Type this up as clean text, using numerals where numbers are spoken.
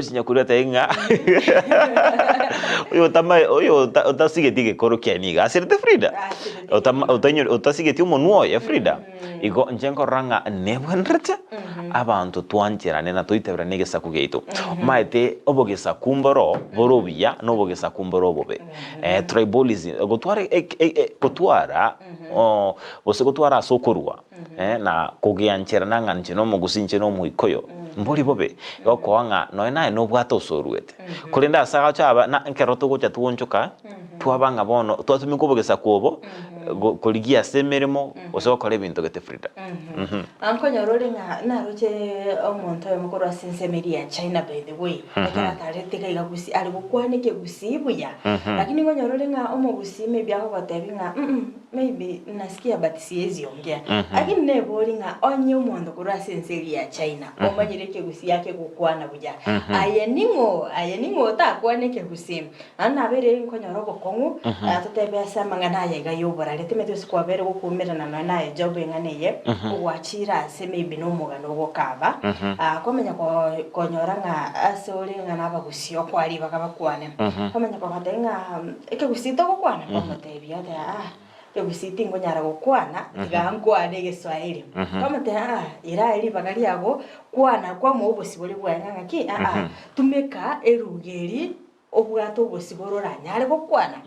Chinyakuria tari ng'a oyo otama oyo ota otasigeti egekoro kiaye nigo asirete Frida. Asirete Otama kegima. otainyore otasigeti omonwa oye Frida. Igo inche nkorora ng'a nebwenerete abanto twancherane na toitaberane egesaku giaito. Omanyete obogesaku mboro bore obuya na obogesaku mbore obobe. Tribalism gotwara ek e gotwara gose gotwara ase okorua. Na kogiancherana ng'a inche nomogusii, inche nomoikoyo, mbori bobe, gokoa ng'a nonya naye nobwate ase oruete. Korende ase agacha aba na ekero togocha twoonchoka, twaba ng'a bono twatumeka obogesaku obo, go korigia ase emeremo, gose gokora ebinto gete Frida. Ah, nkonyora ore ng'a naroche omonto oyomo korwa ase ensemo eria ya China by the way, ekero atarete iga iga gusii, are gokwana ekegusii buya, lakini nkonyora ore ng'a omogusii maybe agogotebi ng'a mh. Maybe nasikia but siezi ongea. Lakini nebori ng'a onye omonto korwa ase ense eria ya China omanyire ekegusii ake gokwana buya, aye ning'o aye ning'o otakwane ekegusii? Naende nabeire nkonyora obokong'u totebe ase amang'ana aya iga ya oborare timanyeti gose kwabeire gokuumerana nonya naye Job eng'ana eye ogwachire ase maybe na omogano ogokaba kwamanya konyora ng'a ase ore ng'a nabagusii okoa ribaga bakwane kwamanya kobatebia ng'a ekegusii togokwana kwamotebia. Ebiagera aa, ekegusii tingonyara gokwana, tiga nkwane egeswahili. Kwamotebia aa, ira aye ribaga riago, kwana kwamoa obosibore bwaye ng'a ng'aki aa, tumeka eruga eri obwate obosibore oranyare gokwana.